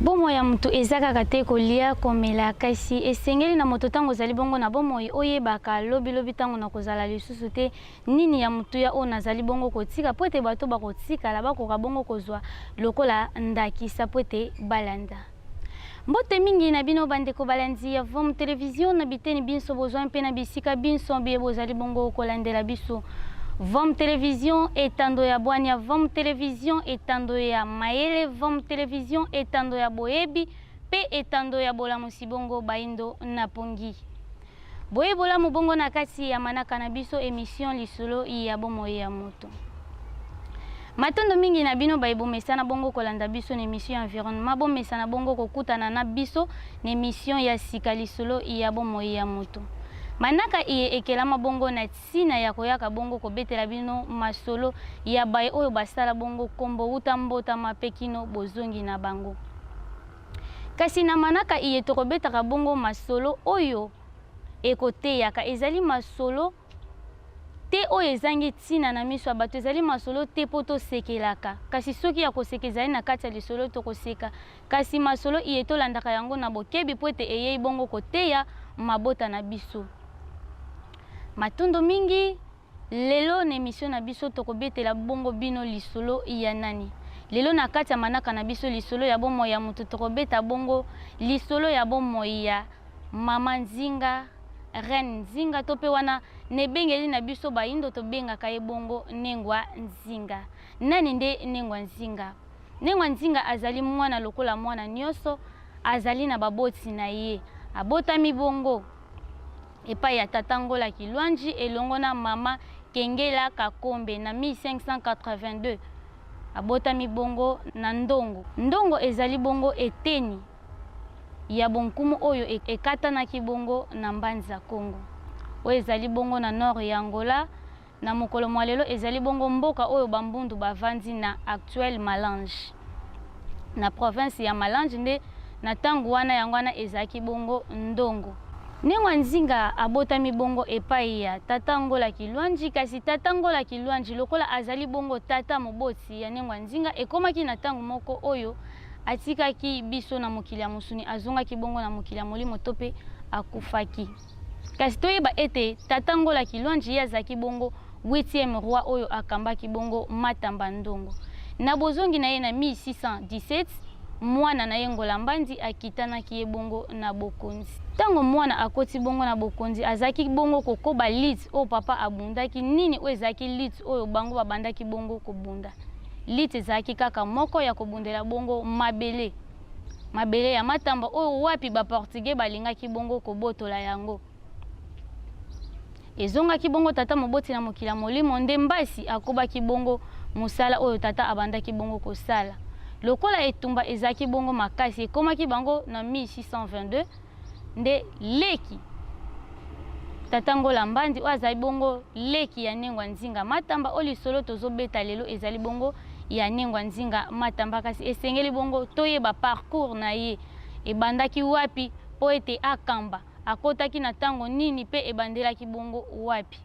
Bomoi ya moto eza kaka te kolia, komela, kasi esengeli na moto ntango ozali bongo na bomoi oyebaka lobilobi ntango nakozala lisusu te nini ya motuya oyo nazali bongo kotika mpo ete bato bakotikala bakoka bongo kozwa lokola ndakisa mpo ete balanda. Mbote mingi na bino bandeko balandi ya Vom Television na biteni binso bozwa mpe na bisika binso biye bozali bongo kolandela biso. Vom Television etando ya bwania, Vom Television etando ya mayele, Vom Television etando ya boyebi mpe etando ya bolamusi bongo baindo na pongi. Boye bolamu bongo na kati ya manaka na biso emission lisolo ya bomoi ya moto. Matondo mingi na bino baye bomesana bongo kolanda biso na emission ya environnement, bomesana bongo kokutana na biso na emission ya sika lisolo ya bomoi ya moto. Manaka iye ekelama bongo na ntina ya koyaka bongo kobetela bino masolo ya baye oyo basala bongo kombo wuta mbotama pe kino bozongi na bango. Kasi na manaka iye tokobetaka bongo masolo oyo ekoteyaka. Ezali masolo te oyo ezangi ntina na miso ya bato, ezali masolo te mpo tosekelaka. Kasi soki ya koseka ezali na kati ya lisolo, tokoseka. Kasi masolo iye tolandaka yango na bokebi mpo ete eyei bongo koteya mabota na biso. Matondo mingi. Lelo na emission na biso tokobetela bongo bino lisolo ya nani? Lelo na kati ya manaka na biso lisolo ya bomoi ya moto tokobeta bongo lisolo ya bomoi ya mama Nzinga, reine Nzinga to pe wana na ebengeli na biso bayindo tobengaka ye bongo Nengwa Nzinga. Nani nde Nengwa Nzinga? Nengwa Nzinga azali mwana lokola mwana nioso, azali na baboti na ye. Abotami bongo. Epai ya tata Ngola Kiluanji elongo na mama Kengela Kakombe na 1582. Abotami bongo na Ndongo. Ndongo ezali bongo eteni ya bonkumu oyo ekatanaki bongo na Mbanza Kongo. Oyo ezali bongo na nord ya Angola. Na mokolo mwa lelo ezali bongo mboka oyo ba Mbundu bavandi na actuel Malange. Na province ya Malange nde na tango wana yango wana ezalaki bongo Ndongo. Nengwa Nzinga abotami bongo epayi ya tata Ngola Kiluanji, kasi tata Ngola Kiluanji lokola azali bongo tata moboti ya Nengwa Nzinga, ekomaki na tango moko oyo atikaki biso na mokili ya mosuni, azongaki bongo na mokili ya molimo to pe akufaki. Kasi toyeba ete tata Ngola Kiluanji ye azalaki bongo huitième roi oyo akambaki bongo Matamba Ndongo. Na bozongi na ye na 1617, mwana na ye Ngola Mbandi akitanaki ye bongo na bokonzi. Tango mwana akoti bongo na bokonzi, azalaki bongo kokoba lutte oyo papa abundaki. Nini oyo ezalaki lutte oyo bango babandaki bongo kobunda? Lutte ezalaki kaka moko ya kobundela bongo mabele. Mabele ya Matamba oyo wapi ba Portugais balingaki bongo kobotola yango. Ezongaki bongo tata moboti na mokili ya molimo nde Mbasi akobaki bongo mosala oyo tata abandaki bongo kosala. Lokola etumba ezalaki bongo makasi, ekomaki bango na 1622 nde leki Tata Ngola Mbandi oyo azali bongo leki ya Nengwa Nzinga Matamba oyo lisolo tozobeta lelo ezali bongo ya Nengwa Nzinga Matamba kasi esengeli bongo toyeba parcours na ye ebandaki wapi mpo ete akamba akotaki na tango nini mpe ebandelaki bongo wapi.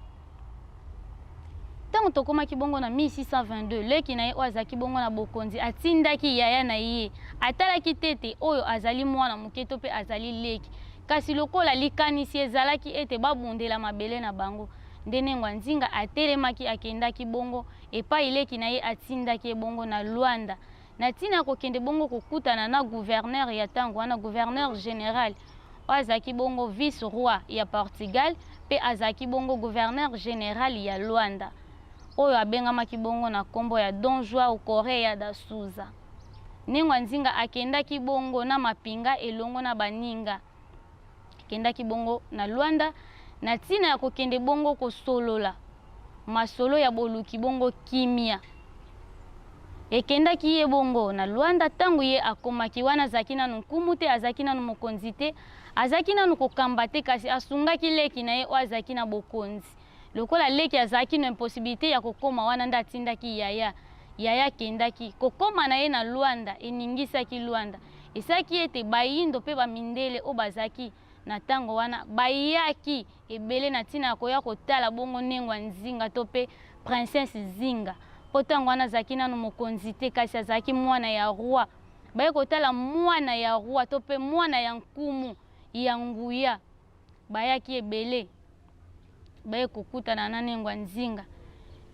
Ntango tokomaki bongo na 1622, leki na ye oyo azalaki bongo na bokonzi atindaki yaya na ye. Atalaki te ete oyo azali mwana moke to mpe azali leki, kasi lokola likanisi ezalaki ete babundela mabele na bango, nde Nengwa Nzinga atelemaki akendaki bongo epai leki na ye atindaki ye bongo na Luanda, na ntina ya kokende bongo kokutana na gouverneur ya ntango wana, gouverneur general, oyo azalaki bongo vice-roi ya Portugal mpe azalaki bongo gouverneur general ya Luanda, oyo abengamaki bongo na nkombo ya Dom João Correia da Souza. Nengwa Nzinga akendaki bongo na mapinga elongo na baninga. Akendaki bongo na Luanda na ntina ya kokende bongo kosolola masolo ya boluki bongo kimia. Ekendaki ye bongo na Luanda ntango ye akomaki wana azalaki nanu nkumu te, azalaki nanu mokonzi te, azalaki nanu kokamba te kasi asungaki leki na ye oyo azalaki na bokonzi. Lokola leki azalaki na impossibilite ya kokoma wana nde atindaki yaya. Yaya akendaki. Kokoma na ye na Luanda eningisaki Luanda. Esalaki ete bayindo mpe ba mindele oyo bazalaki na tango wana bayaki ebele na ntina ya koya kotala bongo Nengwa Nzinga to mpe Princesse Zinga mpo tango wana azalaki nanu mokonzi te kasi azalaki mwana ya roi. Baye kotala mwana ya roi to mpe mwana ya nkumu ya nguya. Bayaki ebele, baye kokutana na Nengwa Nzinga.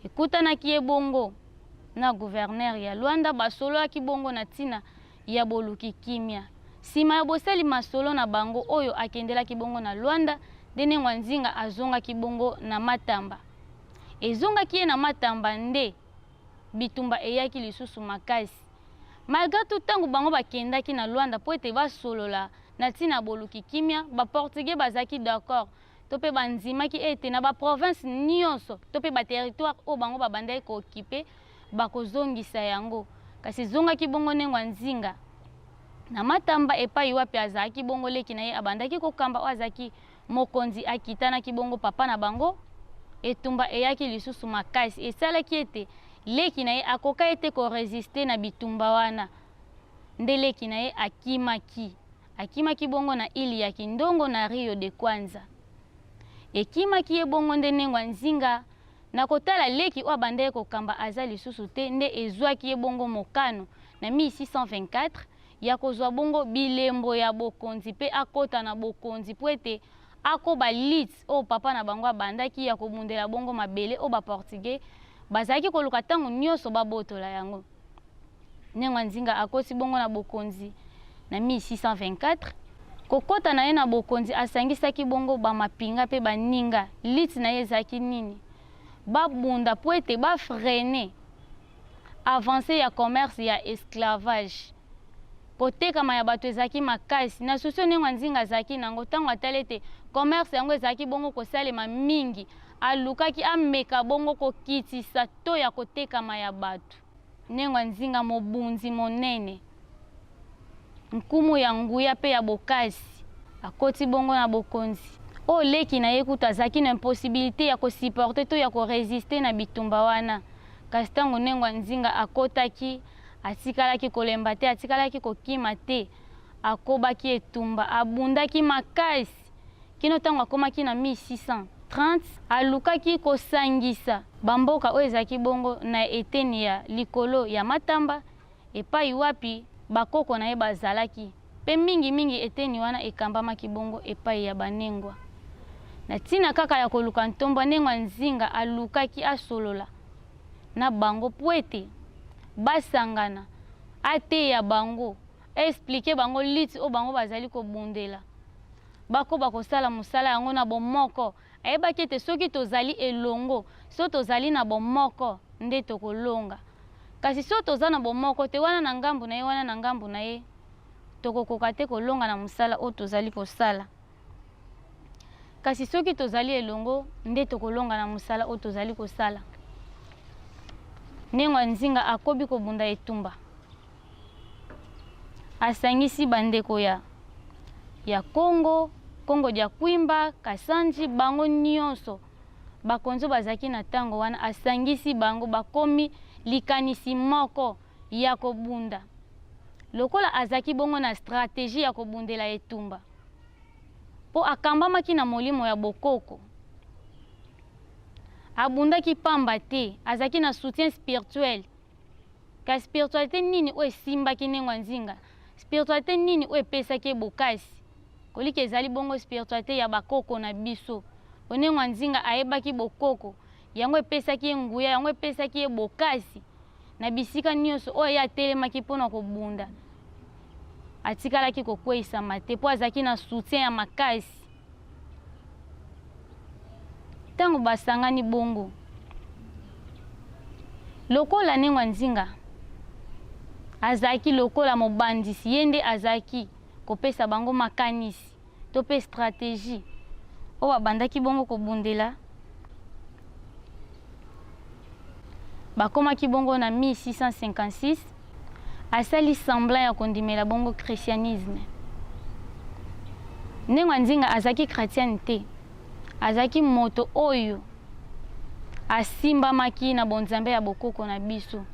Ekutanaki ye bongo na gouverneur ya Luanda, basololaki bongo na ntina ya boluki kimia. Sima ya bosali masolo na bango oyo akendelaki bongo na Luanda, nde Nengwa Nzinga azongaki bongo na Matamba. Ezongaki ye na Matamba nde bitumba eyaki lisusu makasi. Malgre tout tango bango bakendaki na Luanda mpo ete basolola na ntina ya boluki kimia, ba Portugais bazalaki d'accord to mpe bandimaki ete na ba provinces nionso to mpe ba territoires oyo bango babandaki ko occuper, bakozongisa yango. Kasi ezongaki bongo Nengwa Nzinga na Matamba epayi wapi azalaki bongo leki na ye abandaki kokamba oyo azalaki mokonzi akitanaki bongo papa na bango. Etumba eyaki lisusu makasi esalaki ete leki na ye akokaki te ko resister na bitumba wana nde leki na ye akimaki. Akimaki bongo na ile ya Kindongo na Rio de Kwanza. Ekimaki ye bongo nde Nengwa Nzinga na kotala leki oyo abandaki kokamba aza lisusu te nde ezuaki ye bongo mokano na 1624 ya kozua bongo bilembo ya bokonzi mpe akota na bokonzi mpo ete akoba lutte oyo papa na bango abandaki ya kobundela bongo mabele oyo ba Portugais bazalaki koluka tango nionso babotola yango. Nengwa Nzinga akoti bongo na bokonzi na 1624. Kokota na ye na bokonzi, asangisaki bongo ba mapinga mpe baninga. Lutte na ye ezalaki nini? Babunda mpo ete ba freiner avancee ya commerce ya esclavage. Kotekama ya bato ezalaki makasi. Na souci oyo Nengwa Nzinga azalaki na yango, tango atali ete commerce yango ezalaki bongo kosalema mingi, alukaki ameka bongo kokitisa taux ya kotekama ya bato. Nengwa Nzinga mobunzi monene, nkumu ya nguya mpe ya bokasi, akoti bongo na bokonzi. Oyo leki na ye kutu azalaki na impossibilite ya ko supporter to ya ko resister na bitumba wana. Kasi tango Nengwa Nzinga akotaki, atikalaki kolemba te, atikalaki kokima te, akobaki etumba, abundaki makasi Kino ntango akomaki na 1630, alukaki kosangisa bamboka oyo ezalaki bongo na eteni ya likolo ya Matamba, epai wapi bakoko na ye bazalaki, mpe mingi mingi eteni wana ekambamaki bongo epai ya Banengwa. Na ntina kaka ya koluka ntombwa, Nengwa Nzinga alukaki asolola na bango mpo ete basangana, ateya bango, a expliquer bango lutte oyo bango bazali kobundela. Bakoba kosala mosala yango na bomoko. Ayebaki ete soki tozali elongo, soki tozali na bomoko, nde tokolonga. Kasi soki toza na bomoko te, wana na ngambo na ye, wana na ngambo na ye, tokokoka te kolonga na mosala oyo tozali kosala. Kasi soki tozali elongo, nde tokolonga na mosala oyo tozali kosala. Nengwa Nzinga akobi kobunda etumba. Asangisi bandeko ya ya Kongo, Kongo dia Kwimba, Kasanji, bango nionso bakonzi oyo bazalaki na tango wana asangisi bango bakomi likanisi moko ya kobunda. Lokola azalaki bongo na strategie ya kobundela etumba po akambamaki na molimo ya bokoko, abundaki pamba te, azalaki na soutien spirtuel. Kasi spiritualite nini oyo esimbaki Nengwa Nzinga? Spiritualite nini oyo epesaki ye bokasi? Kolika ezali bongo spiritualite ya bakoko na biso. Po Nengwa Nzinga ayebaki bokoko, yango epesaki ye nguya, yango epesaki ye bokasi na bisika nionso oyo ye atelemaki po na kobunda. Atikalaki kokweyisama te po azalaki na soutien ya makasi. Ntango basangani bongo, lokola Nengwa Nzinga azalaki lokola mobandisi, ye nde azalaki kopesa bango makanisi to mpe strategie oyo babandaki bongo kobundela. Bakomaki bongo na 1656, asali semblant ya kondimela bongo christianisme. Nengwa Nzinga azalaki chretienne te, azalaki moto oyo asimbamaki na bonzambe ya bokoko na biso.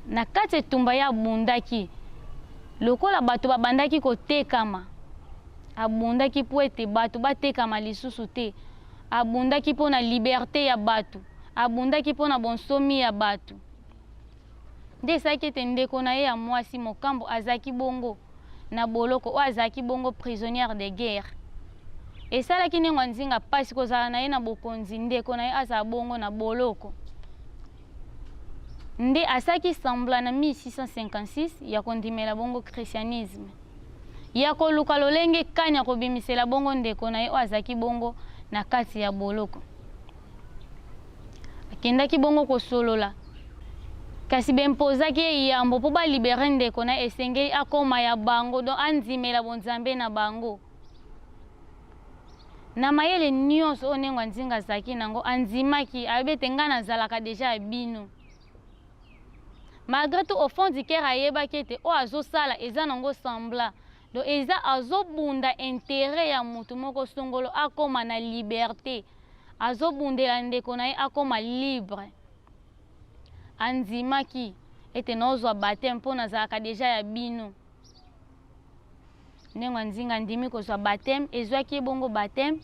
Na kati etumba ye abundaki, lokola bato babandaki kotekama, abundaki mpo ete bato batekama lisusu te. Abundaki mpo na liberte ya bato. Abundaki mpo na bonsomi ya bato. Nde esalaki ete ndeko na ye ya mwasi Mokambo azalaki bongo na boloko, oyo azalaki bongo prisonnière de guerre. Esalaki Nengwa Nzinga pasi kozala na ye na bokonzi, ndeko na ye azala bongo na boloko. Nde asalaki semblant na 1656 ya kondimela bongo christianisme, ya koluka lolenge kani akobimisela bongo ndeko na ye oyo azalaki bongo na kati ya boloko. Akendaki bongo kosolola, kasi ba imposaki ye yambo mpo ba liberer ndeko na ye, esengeli akoma ya bango, donc andimela bonzambe na bango. Na mayele nionso oyo Nengwa Nzinga azalaki na yango, andimaki, alobi ete ngai nazalaka dejà ya bino. Malgre tout au fond du cœur ayebaki ete oyo azosala eza nango semblant, donc eza azobunda interet ya mutu moko songolo akoma na liberte, azobundela ndeko na ye akoma libre. Andimaki ete naozwa bapteme mpo nazalaka dejà ya bino. Nengwa Nzinga andimi kozwa bapteme, ezwaki ye bongo bapteme,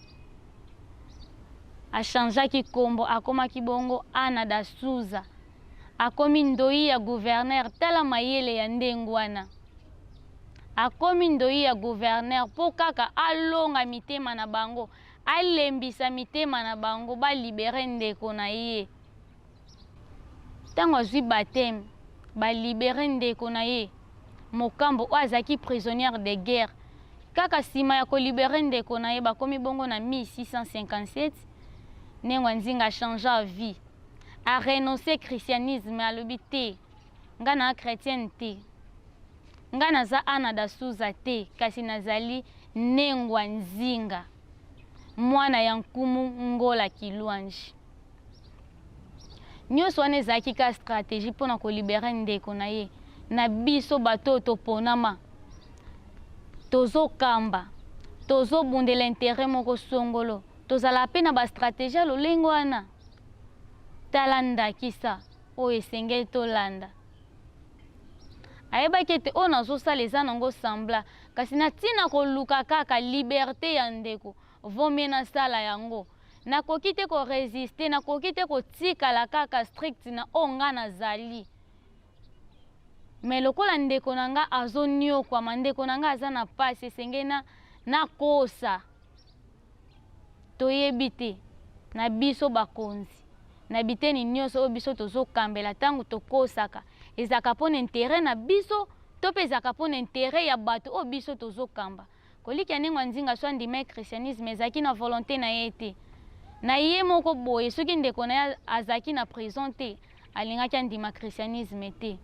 a changeaki kombo akomaki bongo Ana da Souza, akomi ndoyi ya gouverneur, tala mayele ya ndengwana, akomi ndoyi ya gouverneur po kaka alonga mitema na bango, alembisa mitema na bango ba liberer ndeko na ye. Tango azwi bapteme, ba liberer ndeko na ye Mokambo oyo azalaki prisonnière de guerre. Kaka sima ya ko liberer ndeko na ye, bakomi bongo na 1657, Nengwa Nzinga a changea vie. A renoncer christianisme, alobi te, nga naa chretienne te. Nga naza Ana da Souza te, kasi nazali Nengwa Nzinga, mwana ya Nkumu Ngola Kiluanji. Nionso wana ezalaki kaka strategie mpo na ko liberer ndeko na ye. Na biso bato oyo toponama, tozokamba, tozobundela interet moko songolo, tozalaka mpe na ba strategie ya lolenge wana? Tala ndakisa oyo esengeli tolanda. Ayebaki ete oyo nazosala eza nango semblant, kasi na ntina koluka kaka liberte ya ndeko, vaut mieux nasala yango. Nakoki te ko resister, nakoki te kotikala kaka strict na oyo nga nazali. Mais lokola ndeko na nga azoniokwama, ndeko na nga aza na pasi, esengeli na nakosa. Toyebi te, na biso bakonzi, na biteni nionso oyo biso tozokambela, tango tokosaka, ezalaka pona interet na biso to pe ezalaka pona interet ya bato oyo biso tozokamba? Kolikia ndenge Nzinga soki andimaki christianisme ezalaki na volonte na ye te. Na ye moko boye soki ndeko na ye azalaki na prison te alingaki andima christianisme te.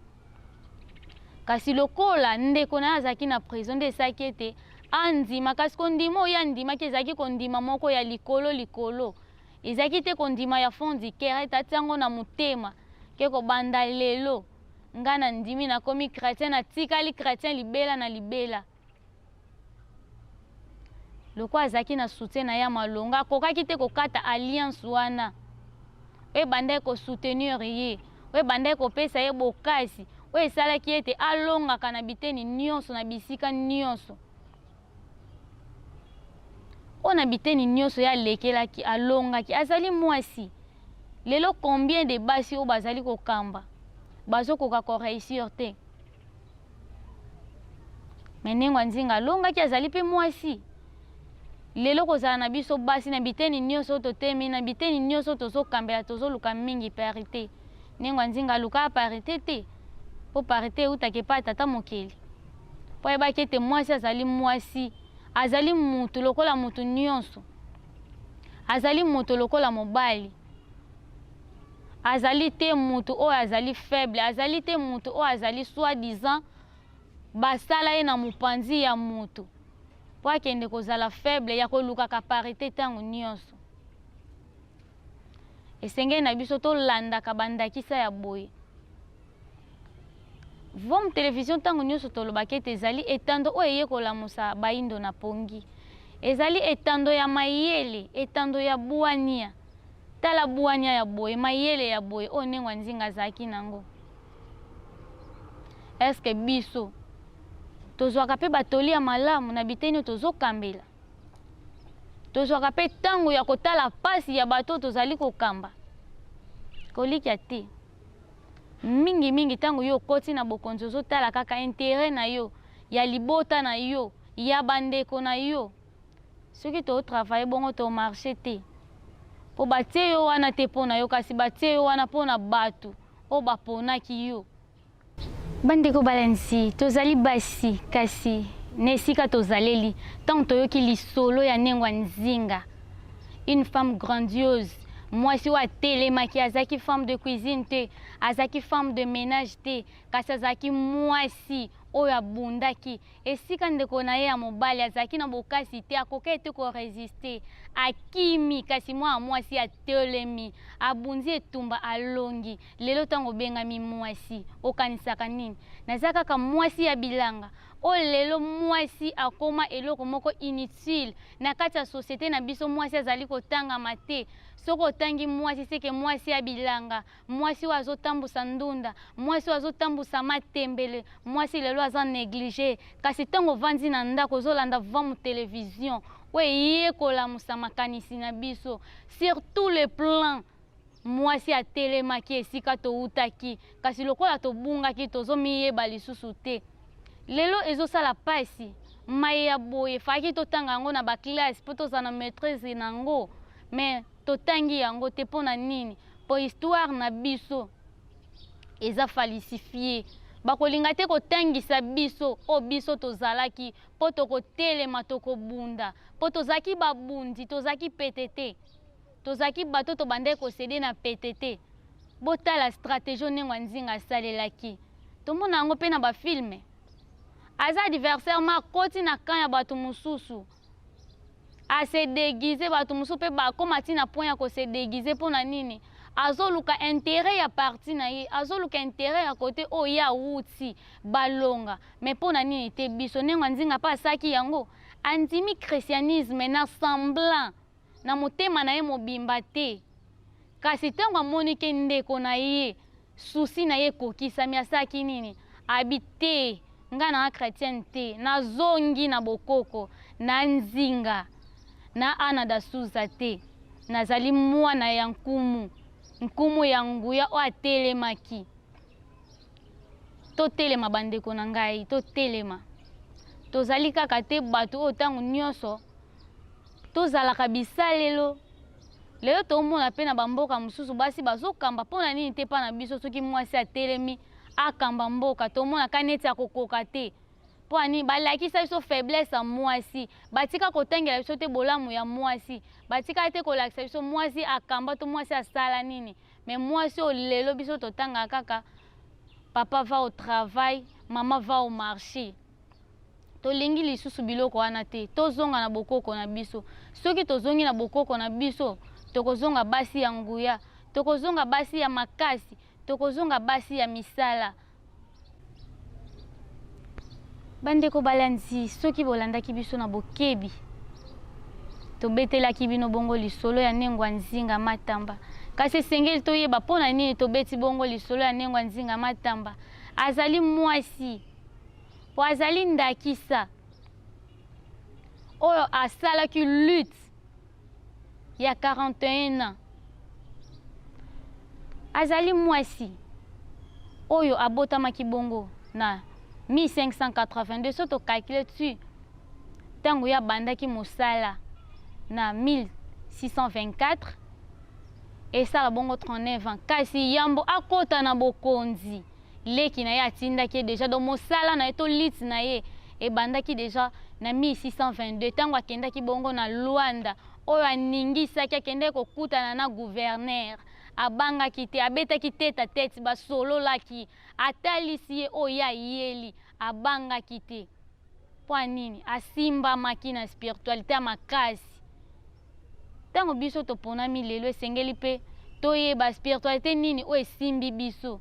Kasi lokola ndeko na ye azalaki na prison nde esalaki ete andima, kasi kondima oyo ye andimaki ezalaki kondima moko ya likolo likolo. Ezalaki te kondima ya fond du coeur ete atia yango na motema ke kobanda lelo ngai nandimi nakomi chretien natikali chretien libela na libela. Lokola azalaki na soutien na ye ya malonga, akokaki te kokata alliance wana oyo ebandaki ko soutenir ye, oyo ebandaki kopesa ye bokasi, oyo esalaki ete alongaka na biteni nyonso, na bisika nyonso. Oyo na biteni nyonso ye alekelaki, alongaki. Azali mwasi. Lelo combien de basi oyo bazali kokamba bazokoka ko reussir te? Mais Nengwa Nzinga alongaki, azali mpe mwasi. Lelo kozala na biso basi na biteni nionso oyo totemi, na biteni nionso oyo tozokambela, tozoluka mingi parite. Nengwa Nzinga alukaka parite te, mpo parite eutaka epai ya Tata Mokeli. Mpo ayebaki ete mwasi azali mwasi, azali mutu lokola mutu nionso, azali moto lokola mobali. Azali te mutu oyo azali faible, azali te mutu oyo azali soit disant basala ye na mopanzi ya mutu po akende kozala faible ya kolukaka parite tango nionso. Esengeli na biso tolandaka ba ndakisa ya boye. Vom Television tango nionso tolobaka ete ezali etando oyo eye kolamusa bayindo na pongi. Ezali etando ya mayele, etando ya bwania. Tala bwania ya boye, mayele ya boye oyo Nengwa Nzinga azalaki nango. Est-ce que biso tozwaka pe ba toli ya malamu na biteni oyo tozokambela? Tozwaka pe tango ya kotala pasi ya bato oyo tozali kokamba? Kolikya te. Mingi mingi ntango yo okoti na bokonzi, ozotala kaka intérêt na yo, ya libota na yo, ya bandeko na yo. Soki totravaille bongo, tomarche te, mpo batie yo wana te mpo na yo, kasi batie yo wana mpo na bato oyo baponaki yo. Bandeko balanzi, tozali basi, kasi na esika tozaleli, ntango toyoki lisolo ya Nengwa Nzinga, une femme grandiose, mwasi oyo atelemaki, azalaki femme de cuisine te, azalaki femme de ménage te, kasi azalaki mwasi oyo abundaki esika ndeko na ye ya mobali azalaki na bokasi te, akoki ete korésister, akimi, kasi mwana mwasi atelemi, abundi etumba, alongi. Lelo ntango obengami mwasi, okanisaka nini? Naza kaka mwasi ya bilanga. Oyo lelo mwasi akoma eloko moko inutile na kati ya société na biso. Mwasi azali kotangama te. Soki otangi mwasi, c'est que mwasi ya bilanga, mwasi oyo azotambusa ndunda, mwasi oyo azotambusa matembele, mwasi lelo aza négligé. Kasi ntango ovandi na ndako, ozolanda Vamu Télévision oyo eye kolamusa makanisi na biso sur tout le plan. Mwasi atelemaki esika towutaki, kasi lokola tobungaki, tozomiyeba lisusu te. Lelo ezosala mpasi. Mai ya boye faki totanga yango na baclasse mpo tozala na maîtrise na yango, mais totangi yango te. Mpo na nini? Mpo histoire na biso eza falsifié. Bakolinga te kotangisa biso oyo biso tozalaki, mpo tokotelema, tokobunda, mpo tozalaki babundi, tozalaki pete te, tozalaki bato tobandaki kocéder na pete te. Botala stratégie oyo Ndenge Nzinga asalelaki. Tomona yango mpe na bafilm. Aza adversaire, ma akoti na camp ya bato mosusu, ase déguise. Bato mosusu mpe bakóma ntina point ya kose déguiser. Mpo na nini? Azoluka intérêt ya parti na ye, azoluka intérêt ya kote oyo ye awuti, balonga. Mais mpo na nini te biso? Ndenge Nzinga mpe asalaki yango, andimi christianisme na semblant, na motema na ye mobimba te. Kasi ntango amoni ke ndeko na ye, souci na ye ekokisami, asalaki nini? Abi te, ngai na chrétienne te, nazongi na bokoko na Nzinga na Ana da Suza te, nazali mwana ya nkumu, nkumu ya nguya oyo atelemaki. Totelema, bandeko na ngai, totelema. Tozali kaka te bato oyo ntango nyonso tozalaka bisalelo. Lelo tomona mpe na bamboka mosusu basi bazokamba. Mpo na nini te mpa na biso? Soki mwasi atelemi akamba mboka, tomonaka neti akokoka te. Mpo ani balakisa biso faiblesse ya mwasi, batika kotangela biso te bolamu ya mwasi, batika te kolakisa biso mwasi akamba to mwasi asala nini. Mais mwasi oyo lelo biso totangaka kaka papa va au travail, mama va au marché. Tolingi lisusu biloko wana te. Tozonga na bokoko na biso. Soki tozongi na bokoko na biso, tokozonga basi ya nguya, tokozonga basi ya makasi, tokozonga basi ya misala. Bandeko balandi, soki bolandaki biso na bokebi, tobetelaki bino bongo lisolo ya Nengwa Nzinga Matamba. Kasi esengeli toyeba mpo na nini tobeti bongo lisolo ya Nengwa Nzinga Matamba. Azali mwasi mpo azali ndakisa oyo asalaki lutte ya 41 ans. Azali mwasi oyo abotamaki bongo na 1582. So tocalculer tu ntango ye abandaki mosala na 1624, esala bongo 39 ans. Kasi yambo akɔta na bokonzi, leki na ye atindaki ye déjà. Donc mosala na ye to lutte na ye ebandaki déjà na 1622, ntango akendaki bongo na Lwanda oyo aningisaki, akendaki kokutana na gouverneur. Abangaki te, abetaki tête à tête, basololaki, atalisi ye oyo ye ayeli. Abangaki te. Mpo anini? Asimbamaki na spiritualité ya makasi. Ntango biso toponami lelo, esengeli mpe toyeba spiritualité nini oyo esimbi biso.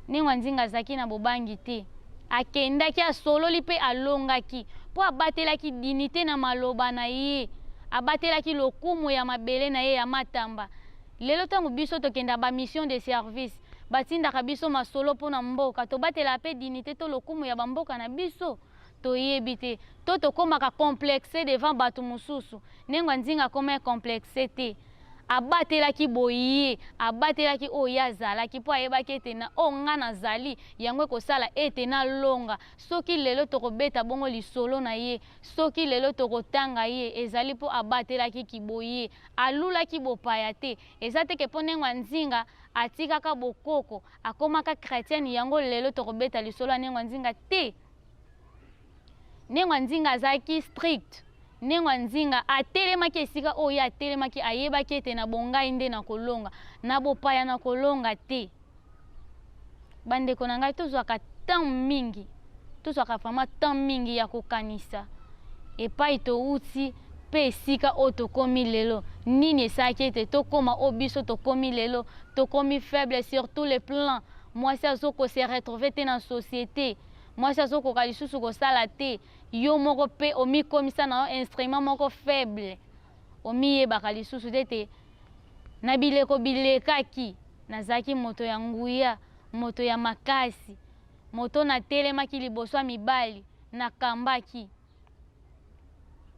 Ndenge Nzinga azalaki na bobangi te, akendaki, asololi mpe alongaki, mpo abatelaki dignité na maloba na ye, abatelaki lokumu ya mabele na ye ya Matamba. Lelo ntango biso tokenda bamission de service, batindaka biso masolo mpona mboka, tobatela mpe dignité to lokumu ya bamboka na biso. Toyebi te to tokómaka complexe devant bato mosusu. Ndenge Nzinga akóma complexe te. Abatelaki boye, abatelaki oyo ye azalaki, mpo ayebaki ete na oyo ngai nazali, yango ekosala ete nalonga. Soki lelo tokobeta bongo lisolo na ye, soki lelo tokotanga ye, ezali mpo abatelaki kiboye. Alulaki bopaya te. Eza te ke mpo Nengwa Nzinga atikaka bokoko, akomaka chretienne, yango lelo tokobeta lisolo ya Nengwa Nzinga te. Nengwa Nzinga azalaki strict. Nengwa Nzinga atelemaki esika oyo ye atelemaki, ayebaki ete na bongai nde nakolonga, na bopaya nakolonga te. Bandeko na ngai, tozwaka temps mingi, tozwaka vraiment temps mingi ya kokanisa epai towuti mpe esika oyo tokomi lelo. Nini esalaki ete tokoma oyo biso tokomi lelo? Tokomi faible sur tous les plans. Mwasi azo ko se retrouver te na societe. Mwasi azokoka lisusu kosala te. Yo moko mpe omikomisa na yo instrument moko faible. Omiyebaka lisusu te ete na bileko bilekaki, nazalaki moto ya nguya, moto ya makasi, moto natelemaki liboso ya mibali, nakambaki.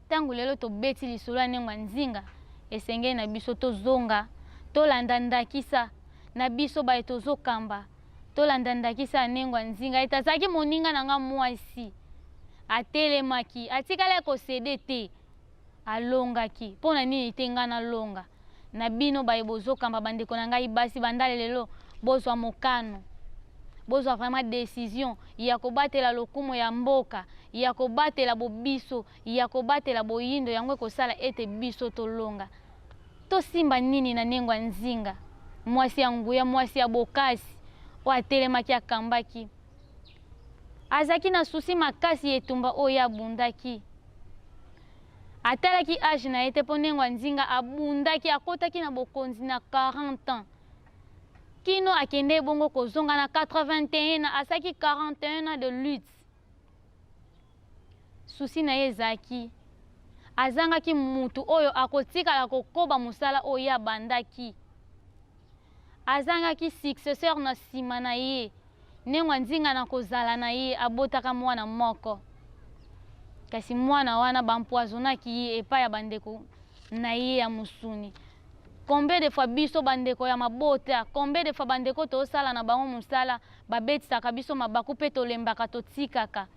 Ntango lelo tobeti lisolo ya Nengwa Nzinga, esengeli na biso tozonga, tolanda ndakisa na biso baye tozokamba, tolanda ndakisa ya Nengwa Nzinga ete azalaki moninga na nga mwasi, atelemaki, atikalaki ko ceder te, alongaki. Mpo na nini te nga nalonga? Na bino baye bozokamba, bandeko na ngai basi, banda lelo bozwa mokano, bozwa vraiment decision ya kobatela lokumu ya mboka, ya kobatela bobiso, ya kobatela boyindo, yango ekosala ete biso tolonga. Tosimba nini na Nengwa Nzinga, mwasi ya nguya, mwasi ya bokasi, oyo atelemaki akambaki. Azalaki na souci makasi ya etumba oyo ye abundaki. Atalaki age na ye te mpo Nengwa Nzinga abundaki, akotaki na bokonzi na 40 ans. Kino akendeki bongo kozonga na 81 ans, asalaki 41 ans de lutte. Souci na ye ezalaki azangaki mutu oyo akotikala kokoba mosala oyo ye abandaki. Azangaki successeur na sima na ye. Nengwa Nzinga na kozala na ye abotaka mwana moko. Kasi mwana wana ba empoisonnaki ye epai ya bandeko na ye ya mosuni. Combien de fois biso ba ndeko ya mabota, combien de fois ba ndeko tosala na bango mosala babetisaka biso mabaku mpe tolembaka totikaka.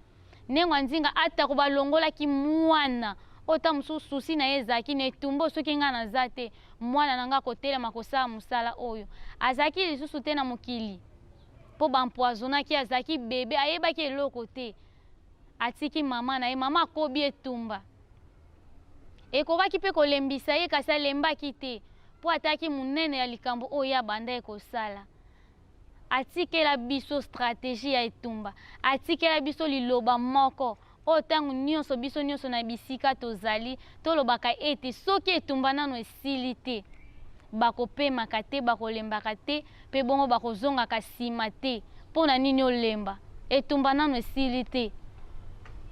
Nengwa Nzinga atako balongolaki mwana oyo ntango mosusu souci na ye ezalaki na etumba oyo soki ngai naza te mwana na ngai akotelema kosala mosala oyo. Azalaki lisusu te na mokili mpo ba empoisonnaki ye, azalaki bebe ayebaki eloko te. Atiki mama na ye, mama akobi etumba. Ekokaki mpe kolembisa ye, kasi alembaki te, mpo atalaki monene ya likambo oyo ye abandaki kosala. Atikela biso strategie ya etumba. Atikela biso liloba moko oyo ntango nyonso biso nyonso na bisika tozali tolobaka ete soki etumba nano esili te, bakopemaka te, bakolembaka te, mpe bongo bakozongaka nsima te. Mpo na nini olemba? Etumba nano esili te.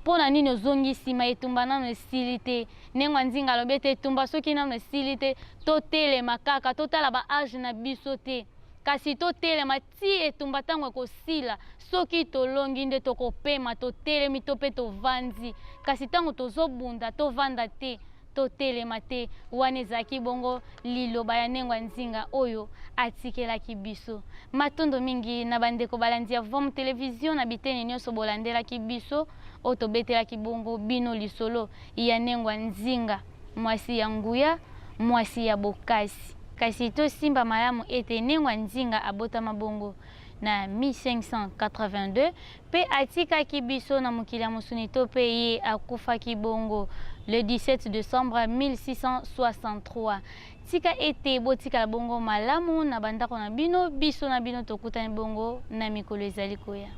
Mpo na nini ozongi nsima? Etumba nano esili te. Nengwa Nzinga alobi ete etumba soki nano esili te, totelema kaka, totala ba age na biso te, kasi totelema tii etumba ntango ekosila. Soki tolongi nde tokopema, totelemi to mpe tovandi. Kasi ntango tozobunda, tovanda te. Totelema te. Wana ezalaki bongo liloba ya Nengwa Nzinga oyo atikelaki biso. Matondo mingi na bandeko balandi ya Vom Television na biteni nionso bolandelaki biso oyo tobetelaki bongo bino lisolo ya Nengwa Nzinga, mwasi ya nguya, mwasi ya bokasi. Kasi tosimba malamu ete Nengwa Nzinga abotama bongo na 1582 mpe atikaki biso na mokili ya mosuni to mpe ye akufaki bongo le 17 decembre 1663. Tika ete botikala bongo malamu na bandako na bino, biso na bino tokutani bongo na mikolo ezali koya.